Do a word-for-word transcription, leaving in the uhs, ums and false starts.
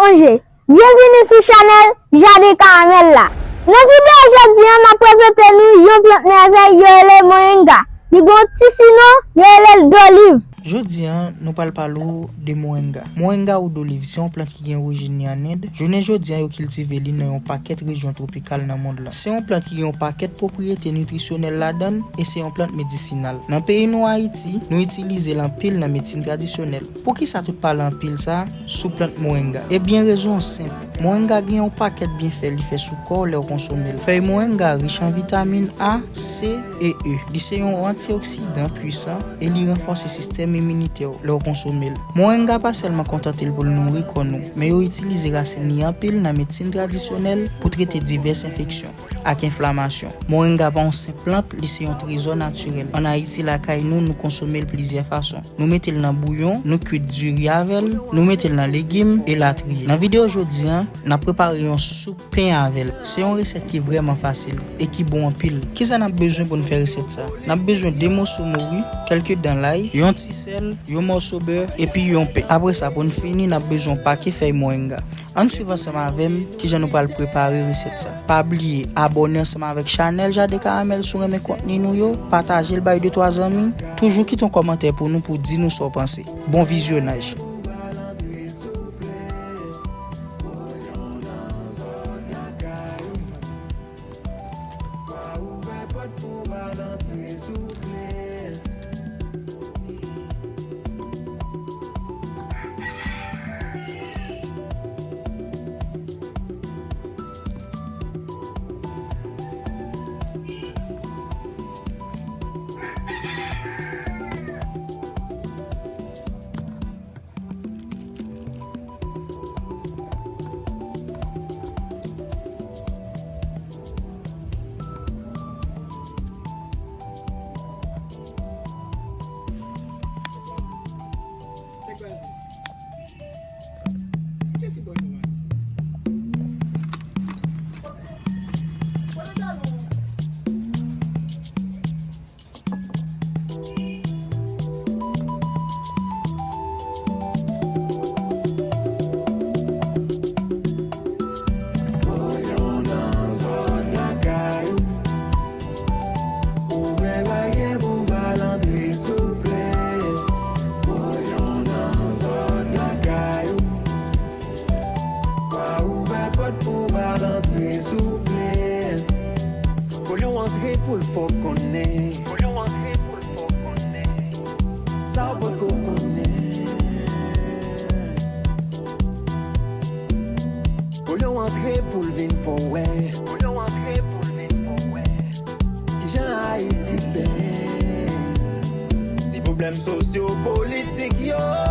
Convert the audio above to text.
Manje. Byenvini sou chanèl Jaden Karamèl la. Nan videyo jodi a, m ap prezante nou yon plant mèvèy yo rele moringa. Li gen yon ti sinon, yo rele l doliv. Jodi a, nou pral pale w de moringa. Moringa ou doliv se yon plant ki gen orijin li ann End. Jounen jodi a, yo kiltive li nan yon pakèt rejyon twopikal nan mond lan. Se yon plant ki gen yon pakèt pwopriyete nitrisyonèl ladan l e se yon plant medisinal. Nan peyi nou, Ayiti, nou itilize l anpil nan medsin tradisyonèl. Poukisa tout pale anpil sa sou plant moringa? Ebyen, rezon an senp. Moringa gen yon pakèt byenfè li fè sou kò w lè w konsome l. Fèy moringa rich an vitamin A, C e E. Li se yon antioksidan pwisan e li ranfòse sistèm iminitè w lè w konsome l. Moringa pa sèlman kontante l pou l nouri kò nou, men yo itilize rasin li anpil nan medsin tradisyonèl pou trete divès enfeksyon ak enflamasyon. Moringa pa yon senp plant, li se yon trezò natirèl. Ann Ayiti, lakay nou, nou konsome l plizyè fason. Nou mete l nan bouyon, nou kwit diri avè l, nou mete l nan legim, elatriye. Nan videyo jodi a, n ap prepare yon soup pen avè l. Se yon resèt ki vrèman fasil e ki bon anpil. Kisa n ap bezwen pou n fè resèt sa? N ap bezwen de moso mori, kèlke dan lay, yon ti sèl, yon mòso bè, epi yon pen. Apre sa, pou n fini, n ap bezwen yon pake fèy moringa. Ann swiv ansanm avè m kijan nou pral prepare resèt sa. Pa bliye abòne ansanm avèk chanèl Jaden Karamèl si w renmen kontni nou yo, pataje l bay de twa zanmi, toujou kite yon kòmantè pou nou pou di nou sa w panse. Bon vizyonaj! Ouvè baryè pou m al antre souple. Voyons nan zòn lakay ou. Pa ouvè pòt pou m al antre souple. Kolyon antre pou l fè w konnen. Kolyon antre pou l fè w konnen. Sa w poko konnen. Kolyon antre pou l vin fè w wè. Kolyon antre pou l vin fè w wè. Kijan Ayiti bèl? Ti pwoblèm sosyo-politik yo.